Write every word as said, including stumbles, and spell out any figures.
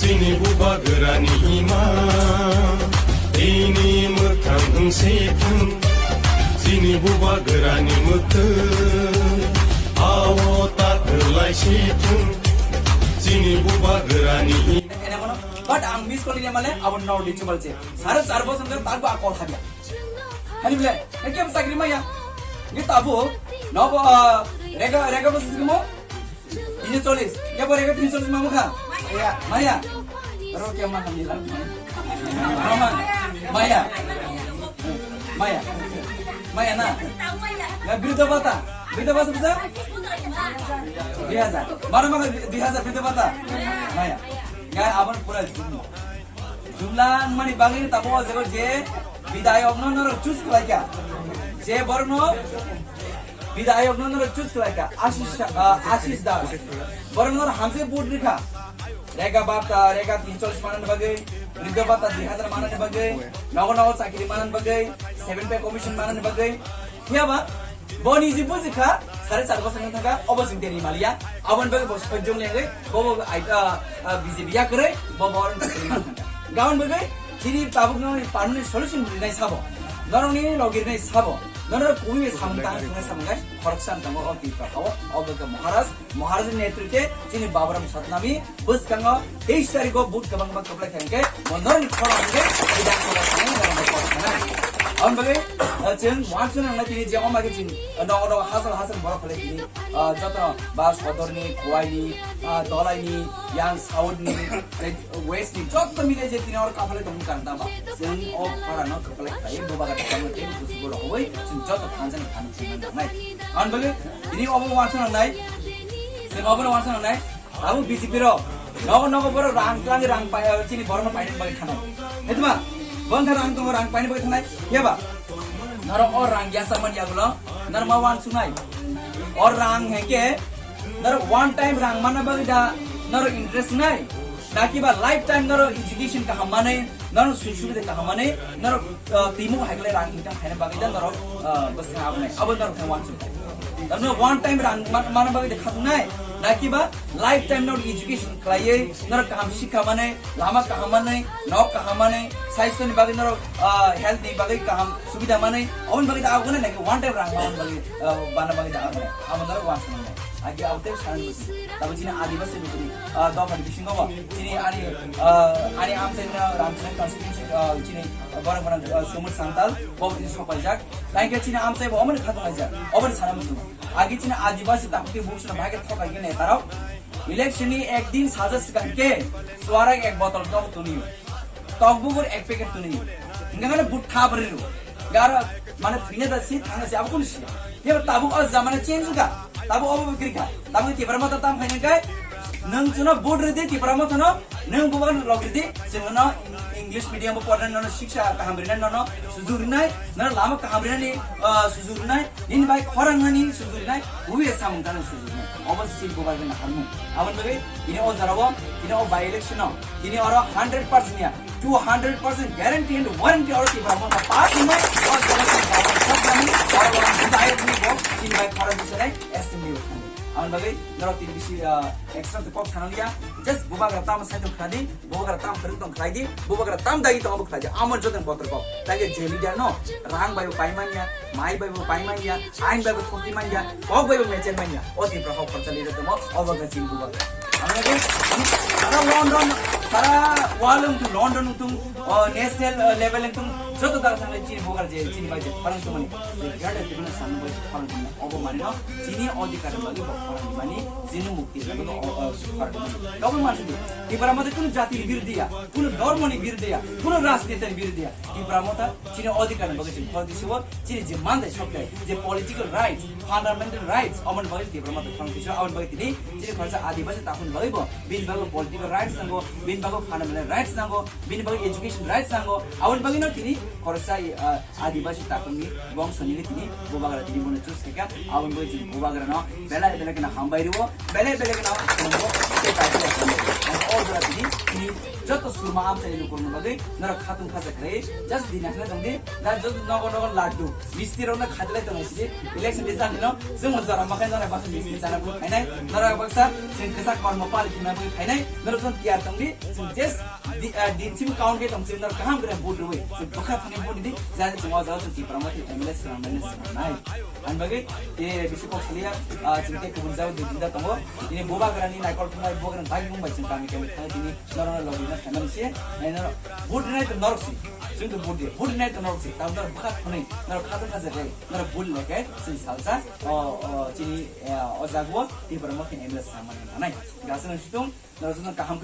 Chini bubagrani ima, chini mwkhang wng si thung. Chini bubagrani mwkhwng, ao ta kwlai si thung. Chini bubagrani ima. But ang miss call ni male abo no reachable je. Sare char bosor jang tak ba call habya. Hani bole, nang kebo chakri maya. Ni tabu, no bo, ah, rega, rega bo sisi mo? Tini cholis. Kebo rega tini cholis mamu kha? Maya. Maya. Ro kya ma kami la? Mama. Maya. Maya. Maya na. Na bridho bhata. Bridho bhata bisa? Dui hajar. Mara mara dui hajar bridho bhata. Maya. Gai aban pura. Jumla wngmani bagwi tabo o jaga je bidayokno norok choose khlaikha, je borokno bidayokno norok choose khlaikha, Ashish, ah, Ashish Das. Borok norok hamse vote rikha. Rega bata, rega tin cholis manani bagwi, bridho bata dui hajar manani bagwi, nogo nogo chakri manani bagwi, seven pay commission manani bagwi. Phiya ba, boni je buji kha, sare char bosor wng thangkha, obo chwng teri maliya, aboni bagwi bo sojjong lengwi, bo bo ai, ah, ah, B J P yakwrwi, bo bo oroni chakri man thangkha. Gabon bagwi, chini tabuk no permanent solution rinai sabo, norokni logi rinai sabo, norok kubui samung tang sunai samung gai, khoroksa wng tongo o Tripura hao, o bagwi Maharaj, Maharaj ni netritwe, chini Baburam Satnami, bwskango teis tarikh o vote kwbang kwbang kwplai kha hwnkhe, bo norokni khorang hwnkhe Bidhan Sabha thangwi norokno kok sanai. Aboni bagwi, uh, chwng uansukna nangnai tini je omo khe chwng, uh, nogo nogo hasal hasal borok khlai tini, uh, jotono ba sodorni, Khowaini, uh, Dolaini, yang Southni, tei Westni joto mile je tini oro kaphalai tongmani karon tamo chwng o khorangno kwplai khlaiwi bubagra tongmani tei busugo rohorwi chwng joto thansa ni thani thwima nangnai. Aboni bagwi tini obo uansukna nangnai, chwng obono uansukna nangnai. Abo B J P rok nogo nogo borok rang twlangwi rang pai, chini borokno painani bagwi thanai. Hetma, bo wngkha rang tongo, rang painani bagwi thanai. Phiya ba? Norok o rang yasa man yagulo, norok ma uansuknai. O rang hwnkhe, norok one time rang manna bagwi da norok interest nai? Nakiba lifetime norok education kaham manwi, norok sujug subida kaham manwi, norok, uh, twimu hai khlai rang income khaina bagwi da norok, uh, bwswk abonai, abo norok khe uansuknai. Tamno one time rang ma-, mana bagwi de khatungnai, nakiba lifetime norok education khlaiwi, norok kaham sikha manwi, lama kaham manwi, nok kaham manwi, saisto ni bagwi norok, ah, health ni bagwi kaham subida manwi, aboni bagwi da abonai, naki one time rang mana bagwi, ah, bana bagwi da abonai, abo norok uansuknai. Agi abo tei sanani bwswk. Tabo chini Adibasi nukuni, ah, dophani bisingo bo, chini ani, ah, ani amchaini Ramcharan constituency, ah, chini borok borok, ah, Sumut Santal, bo chini sopaijak. Tangkhe chini amchai bo omoni khatung laijak, oboni sana muchungo. Agi chini Adibasi takhuk tei bukhuk suna bahai khe thokai khe netarok. Election ni ekdin saja swkang khe suarak ek botol tok tuniyo. Tok bukur ek packet tuniyo. Hingkha khe but tha bwrwi rw. Garo mane thwina da si thangna si abo kunu siya. Tei tabuk o jamana change wngkha. Tabuk obo bwkri kha. Tabuk Tipra Motha tam khaina khe nwng chwngno vote rwdi Tipra Motha no. Nwng bubagra lok ridi, chwng nono English medium bo pornai, nono siksa kaham rinai, nono sujuk rinai, nono lama kaham rinani, ah, sujuk rinai, nini bai khorang nani sujuk rinai, ubi samung tani sujuk rinai. Obo chini bubagra ni naharmung. Aboni bagwi tini o jora o, tini o by election o, tini oro hundred percent ya, two hundred percent guarantee and warranty oro Tipra Motha pass wngnai, o jora o Tipra Motha pass wngnai, oro oro direct ni bo chini bai khorang bisinai assembly o thangwi. Aboni bagwi norok tini bisi, ah, extra kok sanaliya, just bubagra tamo sai tong khadi, bubagra tam phwrwng tong khlai di, bubagra tam dagi tong abo khlai di, amo joto ni botor kok. Tangkhe je leader no rang bai bo pai manya, mai bai bo pai manya, ain bai bo thokti manya, kok bai bo mechen manya, o Tipra hok khorcha leader tongmo, obo khe chini bubagra. Ang lagi, sara London, sara world wngtung, London wngtung, o national, eh, level wngtung, joto daga thangwi chini bubagra je, chini bai je, phalang tongmani, je greater Tipraland samung bai je, phalang tongmani, obo mani no, chini odhikar ni bagwi bo phalang mani, chini mukti ni bagwi bo, o, o, phalang mani. Kabo mansi di, Tipra Motha kunu jati ni birodhi ya, kunu dhormo ni birodhi ya, kunu rajniti ni birodhi ya. Tipra Motha chini odhikar ni bagwi chini khorang tisibo, chini je mandai sokdai, je political rights, fundamental rights, omoni bagwi Tipra Motha khorang tisibo, aboni bagwi tini chini khoroksa Adibasi takhuk ni bagwi bo, bini bagwi political rights nango, bini bagwi fundamental rights nango, bini bagwi education rights nango, aboni bagwi no tini khoroksa, ah, Adibasi takhuk ni bongso ni tini bubagra tini bono choose khaikha, aboni bagwi chini bubagra no belai belai kheno hambai rwo, belai belai kheno khulumgo, tei kaitor hambai rwo. O jora tini, tini Joto surma amchai lukurokni bagwi norok khatung khaja khlai, just di nakhna tongdi, da joto nogo nogo laddu, misti rokno khatlai tongo sidi, election di jani no, chwng jora makhai norok baksa misti chana bwi khainai, norok baksa chwng kwchak kormo pali khna bwi khainai, norok joto tiyar tongdi, chwng just di, ah, din sim count khe tong chwng norok kaham khe vote rwi, chwng bwkha thani vote di, jani chwng o jaga chwng Tipra Motha M L A swnam nai. Ang bagwi, eh, bisi kok saliya, ah, chwng tei kubun jawi dui tinta tongo. Tini bubagrani naikol thumai bubagrani tagi mung bai chwng kami kami thangwi tini norokno lobina khaimani se, eh, norok vote rinai to norok si. Chwng to vote di, vote rinai to norok si. Tamo norok bwkha thwnwi, norok khatung khaja khe, norok vote lai khe, chwng salsa, o, o, chini, eh, o jaga o Tipra Motha M L A swnam nai. Gasa nang situng, norok jotono kaham